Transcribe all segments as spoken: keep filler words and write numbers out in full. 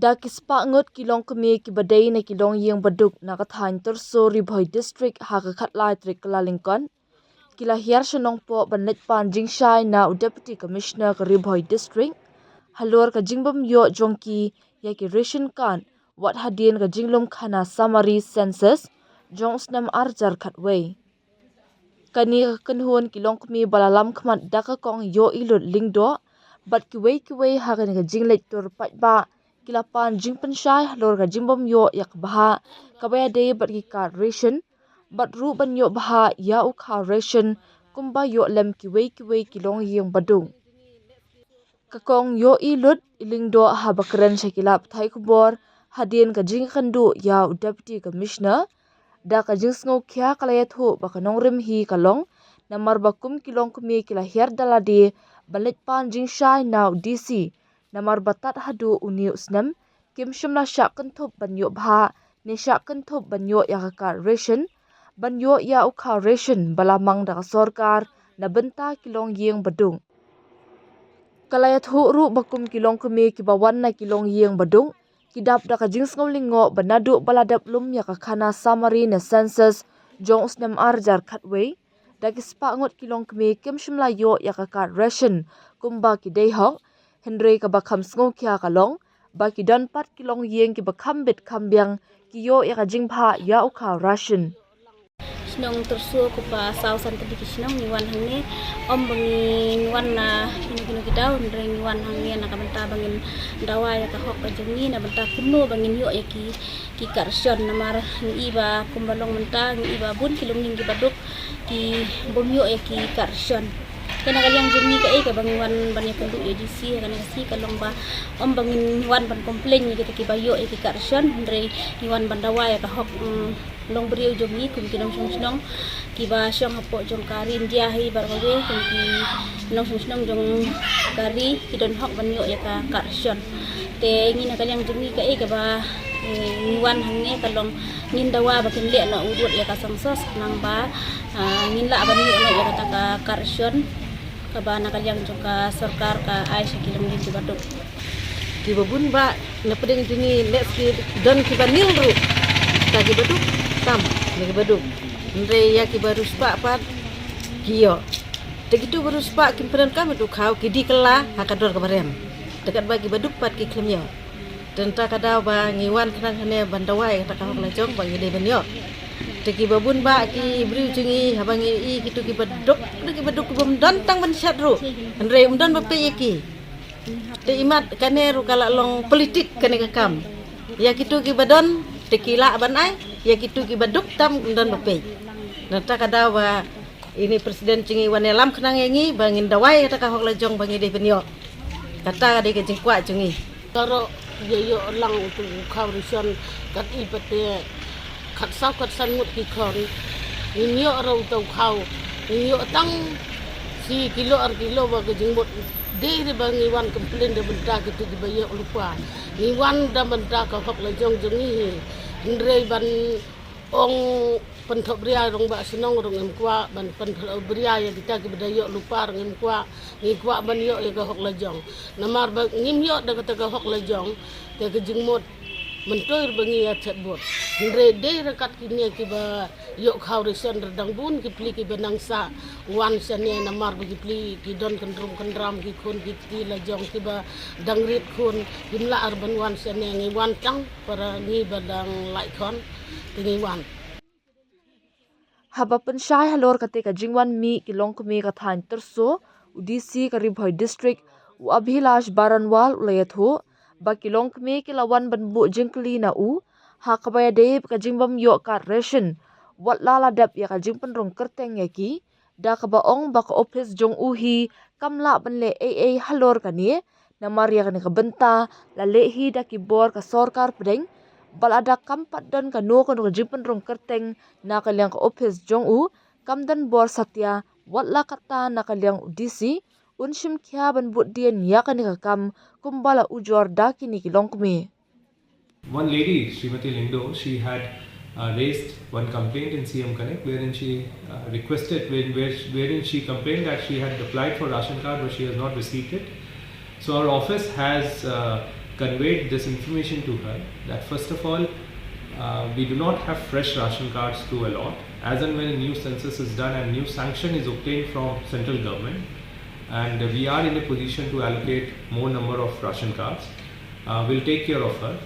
Da ki spah ngut ki longkmie kiba dei na ki longïing baduk na ka thaiñ Tyrso, Ri Bhoi District, ha ka khatlai tarik Kyllalyngkot, ki la hiar sha Nongpoh ban leit pan jingshai na u Deputy Commissioner ka Ri Bhoi District halor ka jingbym ïoh jong ki ïa ki ration card wat hadien ka jinglum khana summary census jong u snem ar hajar khatwei. Kane ka kynhun ki longkmie ba la lam khmat da ka Kong Ïohilut Lyngdoh bad kiwei kiwei ha kane ka jingleit tur paidbah ki la pan jingpynshai halor ka jingbym ïoh ïa ka bhah kaba ïadei bad ki card ration bad ruh ban ïoh bhah ïa u khaw ration kumba ïoh lem kiwei kiwei ki longïing baduk. Ka Kong Ïohilut Lyngdoh haba kren sha ki lad pathai khubor hadien ka jingkynduh ïa u Deputy Commissioner, da ka jingsngewkhia ka la ïathuh ba ka nongrim hi ka long namar ba kum ki longkmie ki la hiar da lade ban leit pan jingshai na u D C, namar ba tad haduh une u snem kim shym la shah kynthup ban ïoh bhah ne shah kynthup ban ïoh ïa ka card ration, ban ïoh ïa u khaw ration ba la mang da ka sorkar na bynta ki longïing baduk. Ka la ïathuh ruh ba kum ki longkmie kiba wan na ki longïing baduk ki dap da ka jingsngewlyngngoh ba naduh ba la dep lum ïa ka khana summary ne census jong u snem ar hajar khatwei, da ki spah ngut ki longkmie kim shym la ïoh ïa ka card ration kumba ki dei hok, hynrei kaba kham sngewkhia ka long ba ki don pat ki longïing kiba kham bit kham biang ki ïoh ïa ka jingbhah ïa u khaw ration. Shnong Tyrso, ko pa, saw san tylli ki shnong ngi wan hangne. Ym ba ngi wan na kino kino ki daw, hynrei ngi wan hangne na ka bynta ba ngin dawa ïa ka hok ka jong ngi, na bynta kumno ba ngin ïoh ïa ki, ki card ration, namar ngi i ba kumba long mynta ngi i ba bun ki longïing kiba duk ki bym ïoh ïa ki card ration. Te na ka liang jong ngi kaei kaba ngi wan ban ïakynduh ïa DC ha kane ka sngi ka long ba ym ba ngin wan ban complain ïa kita kiba ïoh ïa ki card ration, hynrei ngi wan ban dawa ïa ka hok, mm, longbriew jong ngi kum ki nongshong shnong kiba shong hapoh jong ka ri India hi baroh kawei, kum ki nongshong shnong jong ka ri ki don hok ban ïoh ïa ka card ration. Te ngi na ka liang jong ngi kaei kaba, eh, ngi wan hangne ka long ngin dawa ba kin leh noh u rud ïa ka census khnang ba, ah, ngin lah ban ïoh noh ïa kata ka card ration kaba na ka liang jong ka sorkar ka ai sha ki longïing kiba duk. Kiba bun bah na pdeng jong ngi leh ki don kiba nil ruh. Kita kiba duk tam, ne kiba duk. Hynrei ïa kiba riewspah pat ki ïoh. Te kito ba riewspah kim pyndonkam ïa u khaw ki die kylla ha ka dor kaba rem. Te katba kiba duk pat ki khlem ïoh. Te mynta ka daw ba ngi wan khnang hangne ban dawa ïa kata ka hok lajong ba ngi dei ban ïoh. Te kiba bun bah ki briew jong ngi haba ngi i kito kiba duk, kito kiba duk kibym don tang ban shet ruh. Hynrei ym don ba peit ïa ki. Te imat kane ruh ka la long politik kane ka kam. Ïa kito kiba don te ki lah ban ai, ïa kito kiba duk tam ym don ba peit. Te mynta ka daw ba ine president jong ngi wan ïalam khnang ïa ngi ba ngin dawa ïa kata ka hok lajong ba ngi dei ban ïoh. Kata ka dei ka jingkwah jong ngi. Baroh ïa ïoh lang uto u khaw ration kat i pat te khatsaw khatsan ngut ki khon. Ngin ïoh ruh uto u khaw. Ngin ïoh tang shi kilo ar kilo ba ka jingmut. Dei re ba ngi wan complain da bynta kito kiba ïoh lypa. Ngi wan da bynta ka hok lajong jong ngi hi. Hynrei ban ong pynthop ria rangbah shnong ruh ngim kwah, ban pynthop ria ïa kita kiba da ïoh lypa ruh ngim kwah, ngi kwah ban ïoh ïa ka hok lajong. Namar ba ngim ïoh da kata ka hok lajong, te ka jingmut myntoi ba ngi ïa chet bud. Hynrei dei re kat kine kiba ïoh khaw ration re dang bun ki pli kiba nang sah wan shane namar ba ki pli ki don kyndrum kyndram ki khun ki kti lajong kiba dang rit khun kim lah ar ban wan shane ngi wan tang para ngi ba dang lait khon te ngi wan. Haba pynshai halor kata ka jingwan mih ki longkmie ka thaiñ Tyrso, u DC ka Ri Bhoi District, u Abhilash Baranwal u la ïathuh ba ki longkmie ki la wan ban buh jingkylli na u ha kaba ïadei bad ka jingbym ïoh card ration, wat la la dep ïa ka jingpynrung kyrteng ïa ki, da kaba ong ba ka ophis jong u hi kam lah ban leh ei ei halor kane, namar ïa kane ka bynta la leh hi da ki bor ka sorkar pdeng, bad lada kam pat don kano kano ka jingpynrung kyrteng na ka liang ka ophis jong u, kam don bor satia, wat la katta na ka liang u DC un shim khia ban bud dien ïa kane ka kam kumba la ujor da kine ki longkmie. One lady, Srimati Lyngdoh, she had, uh, raised one complaint in C M Connect, wherein she, uh, requested, where, where, wherein she complained that she had applied for ration card but she has not received it. So our office has uh, conveyed this information to her that first of all, uh, we do not have fresh ration cards to allot. As and when a new census is done and new sanction is obtained from central government, and we are in a position to allocate more number of ration cards, uh, we'll take care of her.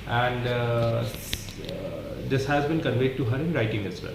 And uh, s- uh, this has been conveyed to her in writing as well.